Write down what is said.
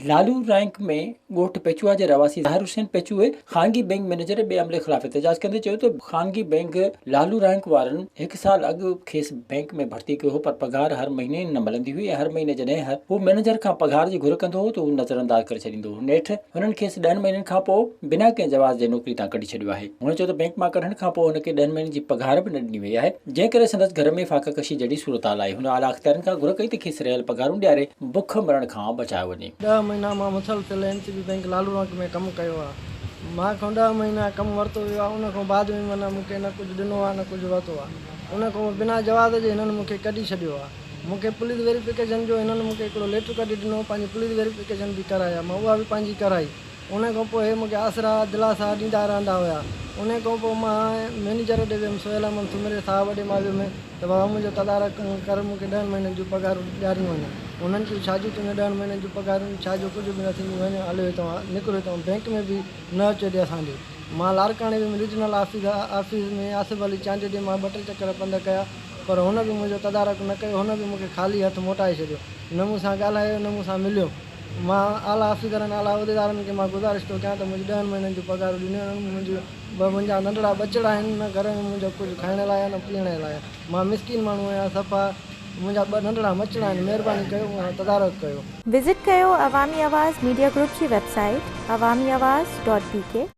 لالو رائنڪ ۾ ڳوٺ پيچوها جي رهواسي ظاهر حسين پيچوهي خانگي بئنڪ مئنيجر ۽ ٻئي عملي خلاف احتجاج ڪندي چيو ته خانگي بئنڪ لالو رائنڪ وارن هڪ سال اڳ کيس بئنڪ ۾ ڀرتي ڪيو هو پر پگهار هر مهيني نه ملندي هئي ۽ هر مهيني جڏهن هو مئنيجر کان پگهار جي گهر ڪندو هو ته هو نظرانداز ڪري ڇڏيندو هو نيٺ هنن کيس ڏهن مهينن کانپوء بنا ڪنهن جواز جي نوڪري تان ڪڍي ڇڏيو آهي. هن چيو ته بئنڪ مان ڪڍڻ کانپوء هن کي ڏهن مهينن جي پگهار به نه ڏني وئي آهي، جنهن ڪري سندس گهر ۾ فاقه ڪشي جهڙي صورتحال آهي. هن اعليٰ اختيارين کان گهر ڪئي ته کيس رهيل پگهارون ڏياري بک مرڻ کان بچايو وڃي. ڏهه مهينا مان مسلسل اين سي بي بئنڪ لالو رنڪ ۾ ڪم ڪيو آهي. مان کان ڏهه مهينا ڪم ورتو ويو آهي، ان کان بعد ۾ معنيٰ مون کي نه ڪجهه ڏنو آهي نه ڪجهه ورتو آهي. ان کان پوء بنا جواز جي هنن مون کي ڪڍي ڇڏيو آهي. مون کي پوليس ويريفڪيشن جو هنن مون کي هڪڙو ليٽر ڪڍي ڏنو، پنهنجي پوليس ويريفڪيشن به ڪرائي آهي، مان اها به پنهنجي ڪرائي. انهيء کان پوء هي مون کي آسرا دلاسا ڏيندا رهندا هيا. انهيء کان پوء مان مئنيجر ڏي ويم، سهيل احمد سومري صاحب ڏي مان ويم ته بابا منهنجو تدارڪ ڪر، مون کي ڏهن مهينن جون پگهارون ڏياريون وڃن. هنن چيو ڇا جون تنهنجون ڏهن مهينن جون پگهارون، ڇا جو ڪجهه به نه ٿينديون، وڃ هليو هتان، نڪر هتان، بئنڪ ۾ به نه اچ هيڏي اسان ڏي. مان لاڙڪاڻي ويم، regional office office ۾ Asif Ali چانڊيي ڏي مان ٻه ٽي چڪر پنڌ ڪيا، پر هن به منهنجو تدارڪ نه ڪيو، هن به مون کي خالي هٿ موٽائي ڇڏيو. نه مون سان ڳالهايو، نه مون سان مليو. مان اعليٰ آفيسرن اعليٰ عهديدارن کي مان گذارش ٿو ڪيان ته منهنجي ڏهن مهينن جون پگهارون ڏنيون وڃن منهنجون ٻه منهنجا ننڍڙا ٻچڙا آهن نه گهر ۾ منهنجو ڪجهه کائڻ لاء آهي نه پيئڻ لاء آهي مان مسڪين ماڻهو آهيان صفا منهنجا ٻه ننڍڙا ٻچڙا آهن مهرباني ڪيو تدارڪ ڪيو. وزٽ ڪيو عوامي آواز ميڊيا گروپ جي website Awami Awaz dot B K.